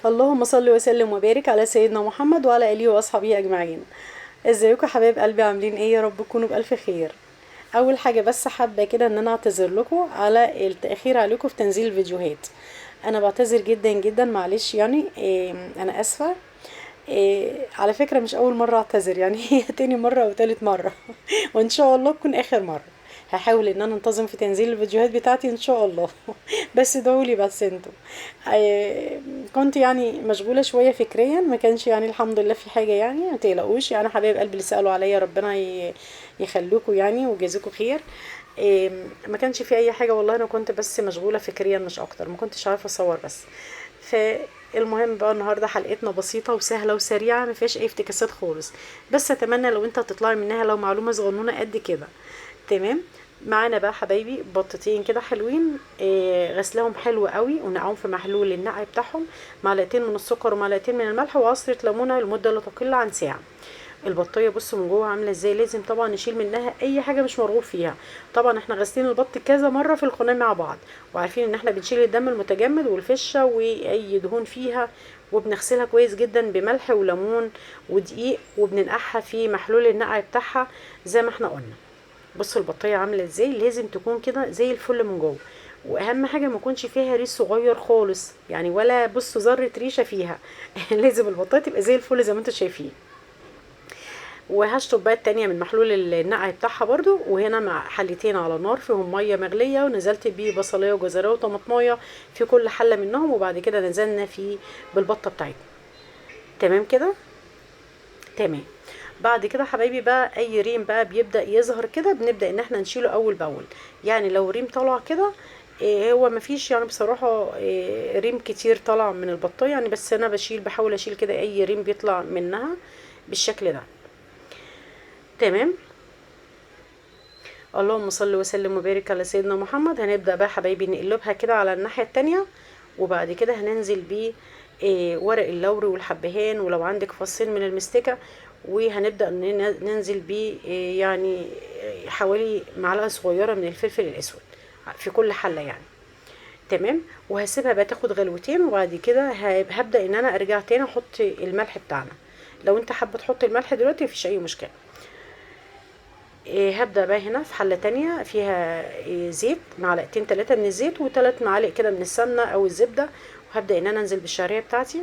اللهم صل وسلم وبارك على سيدنا محمد وعلى اله واصحابه اجمعين. ازيكم يا حبايب قلبي؟ عاملين ايه؟ يا رب تكونوا بالف خير. اول حاجة بس حابة كده ان انا اعتذر لكم على التاخير عليكم في تنزيل الفيديوهات. انا بعتذر جدا جدا، معلش يعني، انا اسفه. على فكرة مش اول مرة اعتذر يعني، هي تاني مرة او تالت مرة وان شاء الله تكون اخر مرة. هحاول ان انا انتظم في تنزيل الفيديوهات بتاعتي ان شاء الله بس ادعولي بس انتوا. كنت مشغولة شوية فكريا، ما كانش الحمد لله في حاجة يعني، ما تقلقوش يعني حبايب قلبي اللي سالوا عليا ربنا يخليكم ويجازيكم خير. ما كانش في اي حاجة والله، انا كنت بس مشغولة فكريا مش اكتر، ما كنتش عارفه اصور بس. فالمهم بقى النهارده حلقتنا بسيطة وسهلة وسريعة، ما فيهاش اي افتكاسات خالص، بس اتمنى لو انت هتطلعي منها لو معلومة صغنونه قد كده. تمام. معانا بقى حبايبي بطتين كده حلوين، غسلهم حلو قوي ونقعهم في محلول النقع بتاعهم، معلقتين من السكر ومعلقتين من الملح وعصره ليمونه لمدة لا تقل عن ساعة. البطيه بصوا من جوه عامله ازاي، لازم طبعا نشيل منها اي حاجة مش مرغوب فيها. طبعا احنا غاسلين البط كذا مرة في القناة مع بعض، وعارفين ان احنا بنشيل الدم المتجمد والفشه واي دهون فيها، وبنغسلها كويس جدا بملح وليمون ودقيق، وبننقعها في محلول النقع بتاعها زي ما احنا قلنا. بصوا البطيه عامله ازاي، لازم تكون كده زي الفل من جوه، واهم حاجة ما يكونش فيها ريش صغير خالص يعني، ولا بصوا ذره ريشه فيها لازم البطيه تبقى زي الفل زي ما انتم شايفين. وهشطب بقى التانية من محلول النقع بتاعها برضو. وهنا مع حلتين على النار فيهم مية مغليه، ونزلت بيه بصلايه وجزرايه وطماطمايه في كل حله منهم، وبعد كده نزلنا فيه بالبطه بتاعتنا. تمام كده؟ تمام. بعد كده حبايبي بقى اي ريم بقى بيبدا يظهر كده بنبدا ان احنا نشيله اول باول. يعني لو ريم طلع كده، هو مفيش بصراحة، ريم كتير طلع من البطايه يعني، بس انا بحاول اشيل كده اي ريم بيطلع منها بالشكل ده. تمام. اللهم صل وسلم وبارك على سيدنا محمد. هنبدا بقى حبايبي نقلبها كده على الناحية التانية، وبعد كده هننزل بيه، ورق اللوري والحبهان، ولو عندك فصين من المستكه، وهنبدا ننزل بيه، حوالي معلقه صغيرة من الفلفل الاسود في كل حله يعني. تمام. وهسيبها بقى تاخد غلوتين، وبعد كده هبدا ان انا ارجع تاني احط الملح بتاعنا. لو انت حابة تحط الملح دلوقتي مفيش اي مشكلة. هبدا بقى هنا في حله تانية فيها، زيت، معلقتين 3 من الزيت وتلات معالق كده من السمنة او الزبدة، وهبدا ان انا انزل بالشعريه بتاعتي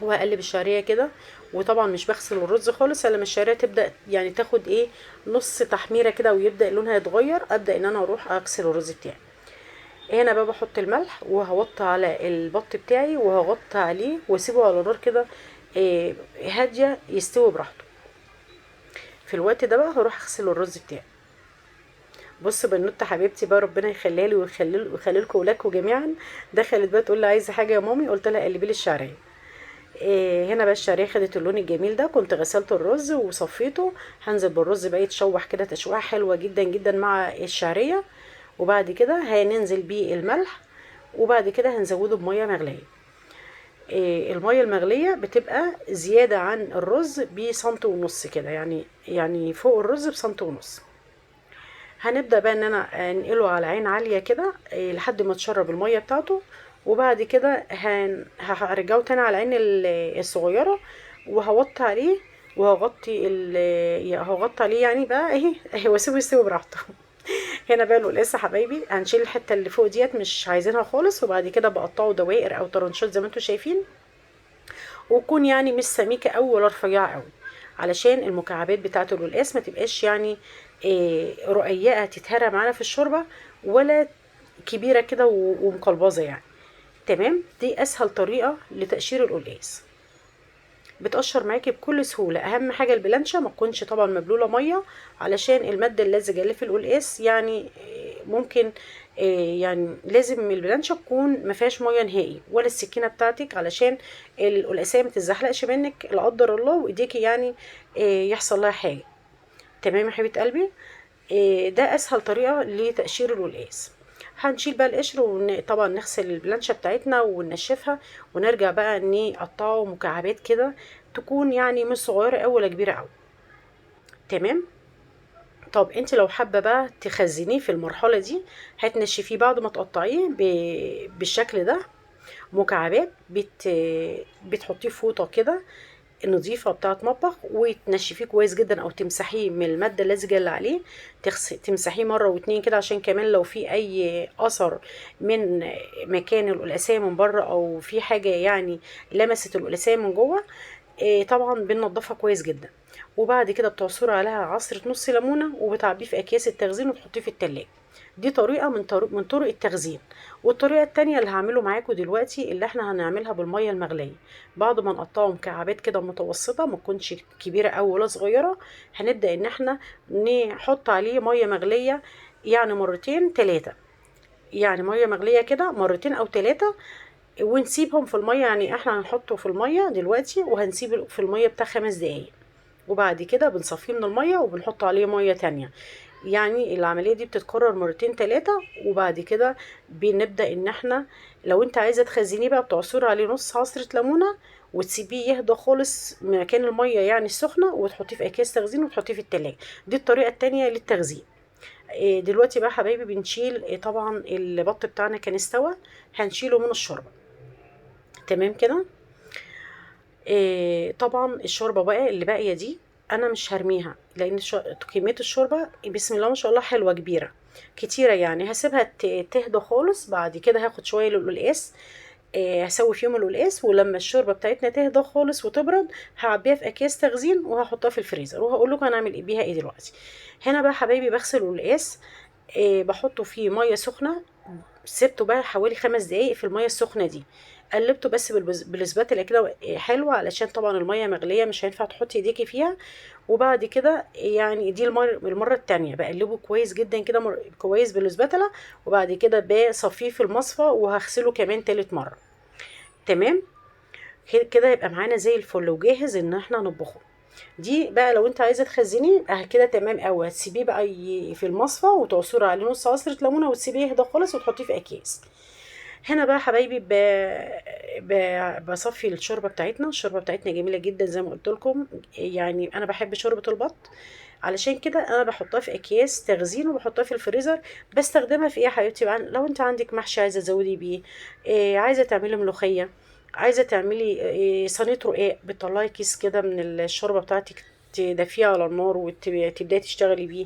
وهقلب الشعرية كده. وطبعا مش بغسل الرز خالص الا لما الشعرية تبدا تاخد نص تحميره كده ويبدا لونها يتغير، ابدا ان انا اروح اغسل الرز بتاعي. هنا بقى بحط الملح وهوطي على البط بتاعي وهغطي عليه واسيبه على النار كده، هادية يستوي براحته. في الوقت ده بقى هروح اغسل الرز بتاعي. بصوا بنوته حبيبتي بقى ربنا يخليها لي ويخلي لكم ولادكم جميعا، دخلت بقى تقول لي عايزه حاجة يا مامي، قلت لها قلبي لي الشعرية. هنا بقى الشعرية خدت اللون الجميل ده، كنت غسلت الرز وصفيته، هنزل بالرز بقى يتشوح كده تشويحه حلوة جدا جدا مع الشعرية، وبعد كده هننزل بيه الملح، وبعد كده هنزوده بميه مغليه. المية المغليه بتبقى زيادة عن الرز بسنتي ونص كده، يعني فوق الرز بسنتي ونص. هنبدا بقى ان انا انقله على عين عالية كده، لحد ما تشرب المية بتاعته، وبعد كده هرجعه تاني على عين الصغيرة وهوطي عليه، وهغطي هغطي عليه يعني بقى اهي، اهي، واسيبه يستوي براحته. هنا بقى القلقاسه حبايبي هنشيل الحتة اللي فوق ديت مش عايزينها خالص، وبعد كده بقطعه دوائر او طرنشات زي ما انتم شايفين، وتكون مش سميكة قوي ولا رفيعة قوي، علشان المكعبات بتاعه القلقاس ما تبقاش رقيقه تتهرى معانا في الشوربة، ولا كبيرة كده ومقلبظه يعني. تمام. دي اسهل طريقه لتقشير القلقاس، بتقشر معاكي بكل سهولة. اهم حاجة البلانشه ما تكونش طبعا مبلوله مية، علشان المادة اللزجه اللي في القلقاس ممكن، لازم البلانشه تكون ما فيهاش مية نهائي، ولا السكينة بتاعتك، علشان القلقاسيه ما تتزحلقش منك لا قدر الله وايديكي يحصل لها حاجة. تمام يا حبيبه قلبي. ده اسهل طريقه لتقشير القلقاس. هنشيل بقى القشر وطبعا نغسل البلانشه بتاعتنا وننشفها، ونرجع بقى نقطعه مكعبات كده تكون مش صغيرة قوي ولا كبيرة قوي. تمام. طب انت لو حابة بقى تخزنيه في المرحلة دي هتنشفيه بعد ما تقطعيه بالشكل ده، مكعبات، بتحطيه في فوطه كده نظيفة بتاعه مطبخ، وتنشفيه كويس جدا، او تمسحيه من المادة اللزجه اللي عليه، تمسحيه مرة واتنين كده، عشان كمان لو في اي اثر من مكان القلقاسيه من بره، او في حاجة يعني لمست القلقاسيه من جوه، طبعا بننضفها كويس جدا. وبعد كده بتعصري عليها عصره نص ليمونه، وبتعبيه في اكياس التخزين وتحطيه في التلاجة. دي طريقه من طرق التخزين. والطريقة التانية اللي هعمله معاكم دلوقتي، اللي احنا هنعملها بالمية المغليه، بعد ما نقطعه مكعبات كده متوسطه، ما تكونش كبيرة قوي ولا صغيرة، هنبدا ان احنا نحط عليه مية مغليه، يعني مرتين تلاتة، يعني مية مغليه كده مرتين او تلاتة، ونسيبهم في المية. يعني احنا هنحطه في المية دلوقتي، وهنسيبه في المية بتاع 5 دقايق، وبعد كده بنصفيه من المية وبنحط عليه مية تانية. يعني العملية دي بتتكرر مرتين تلاتة، وبعد كده بنبدأ ان احنا لو انت عايزة تخزنيه بقى بتعصري عليه نص عصرة ليمونة، وتسيبيه يهدى خالص مكان المية يعني السخنة، وتحطيه في اكياس تخزين وتحطيه في التلاجة. دي الطريقة التانية للتخزين. دلوقتي بقى حبايبي بنشيل، طبعا البط بتاعنا كان استوى، هنشيله من الشوربة. تمام كده. طبعا الشوربة بقى اللي باقية دي انا مش هرميها، لان كمية الشوربة بسم الله ما شاء الله حلوة كبيرة كتيرة، يعني هسيبها تهدى خالص. بعد كده هاخد شوية للقلقاس، هسوي فيهم القلقاس، ولما الشوربة بتاعتنا تهدى خالص وتبرد هعبيها في اكياس تخزين وهحطها في الفريزر، وهقول لكم هنعمل ايه بيها ايه دلوقتي. هنا بقى حبايبي بغسل القلقاس، بحطه في مية سخنة، سبته بقى حوالي 5 دقايق في المية السخنة دي، قلبته بس بالسباتلا كده حلوة، علشان طبعا المية مغليه مش هينفع تحطي ايديكي فيها. وبعد كده يعني دي المرة التانية بقلبه كويس جدا كده كويس بالسباتلا، وبعد كده بصفيه في المصفى وهغسله كمان تالت مرة. تمام كده يبقى معانا زي الفل وجاهز ان احنا نطبخه. دي بقى لو انت عايزه تخزنيه كده تمام قوي، هتسيبيه بقى في المصفى وتعصري عليه نص عصره ليمونه وتسيبيه يهدى خالص وتحطيه في اكياس. هنا بقى حبايبي بصفي الشوربة بتاعتنا. الشوربة بتاعتنا جميلة جدا زي ما قلت لكم، يعني انا بحب شوربة البط، علشان كده انا بحطها في اكياس تخزين وبحطها في الفريزر. بستخدمها في ايه يا حبيبتي بقى؟ لو انت عندك محشي عايزه تزودي بيه، عايزه تعملي ملوخية، عايزه تعملي صينية رقاق، بتطلعي كيس كده من الشوربة بتاعتك تدفيه على النار وتبداي تشتغلي بيه.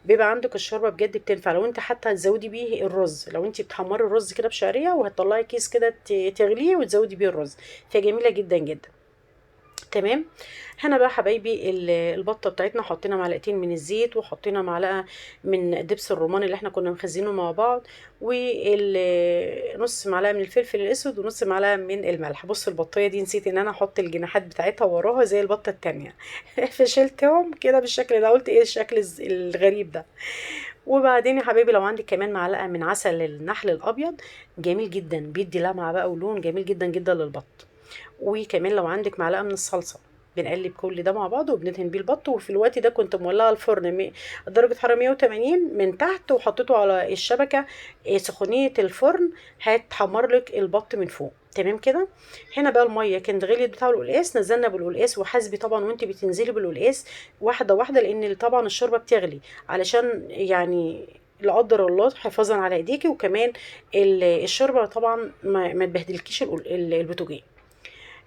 بيبقى عندك الشوربة بجد بتنفع. لو انت حتى هتزودي بيه الرز، لو انت بتحمري الرز كده بشعريه وهتطلعي كيس كده تغليه وتزودي بيه الرز، فجميله جدا جدا. تمام. هنا بقى حبايبي البطة بتاعتنا حطينا معلقتين من الزيت، وحطينا معلقه من دبس الرمان اللي احنا كنا مخزينه مع بعض، ونص معلقه من الفلفل الاسود، ونص معلقه من الملح. بصوا البطيه دي نسيت ان انا احط الجناحات بتاعتها وراها زي البطة التانية فشلتهم كده بالشكل ده، قلت ايه الشكل الغريب ده. وبعدين يا حبايبي لو عندك كمان معلقه من عسل النحل الابيض، جميل جدا، بيدي لمعة بقى ولون جميل جدا جدا للبط. وكمان لو عندك معلقه من الصلصه، بنقلب كل ده مع بعض وبندهن بيه البط. وفي الوقت ده كنت مولعه الفرن درجه حرارة 180 من تحت، وحطيته على الشبكة سخونيه الفرن، هتحمر لك البط من فوق. تمام كده. هنا بقى المية كانت غليت بتاع القلقاس، نزلنا بالقلقاس، وحاسبي طبعا وانت بتنزلي بالقلقاس واحدة واحدة، لان طبعا الشوربة بتغلي، علشان يعني لا قدر الله حفاظا على ايديكي، وكمان الشوربة طبعا ما تبهدلكيش البوتاجاز.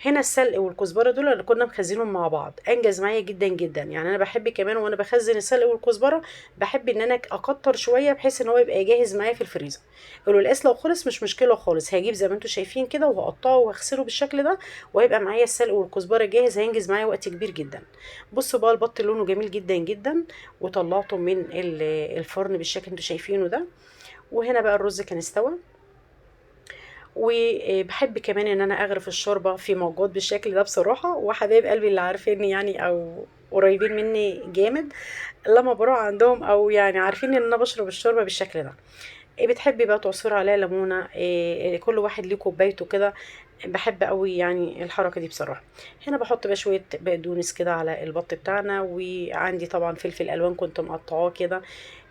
هنا السلق والكزبره دول اللي كنا مخزنهم مع بعض، انجز معايا جدا جدا. يعني انا بحب كمان وانا بخزن السلق والكزبره بحب ان انا اكتر شوية، بحيث ان هو يبقى جاهز معايا في الفريزر. القلقاس لو خلص مش مشكلة خالص، هجيب زي ما انتم شايفين كده وهقطعه وهغسله بالشكل ده، وهيبقى معايا السلق والكزبره جاهز، هينجز معايا وقت كبير جدا. بصوا بقى البط لونه جميل جدا جدا، وطلعته من الفرن بالشكل اللي انتم شايفينه ده. وهنا بقى الرز كان استوى. وبحب كمان ان انا اغرف الشوربة في موجات بالشكل ده بصراحة، وحبايب قلبي اللي عارفيني يعني او قريبين مني جامد لما بروح عندهم او يعني عارفين ان انا بشرب الشوربة بالشكل ده. بتحبي بقى تعصري عليها ليمونه، كل واحد ليه كوبايته كده، بحب قوي يعني الحركة دي بصراحة. هنا بحط بقى شوية بقدونس كده على البط بتاعنا، وعندي طبعا فلفل الوان كنت مقطعاه كده،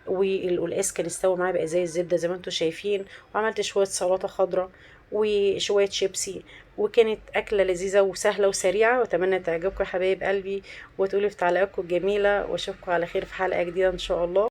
والقلقاس كان استوى معايا بقى زي الزبدة زي ما انتم شايفين، وعملت شوية سلطة خضراء وشوية شيبسي، وكانت اكله لذيذة وسهلة وسريعة. واتمنى تعجبكم يا حبايب قلبي، وتقولي في تعليقاتكم الجميلة، واشوفكم على خير في حلقة جديدة ان شاء الله.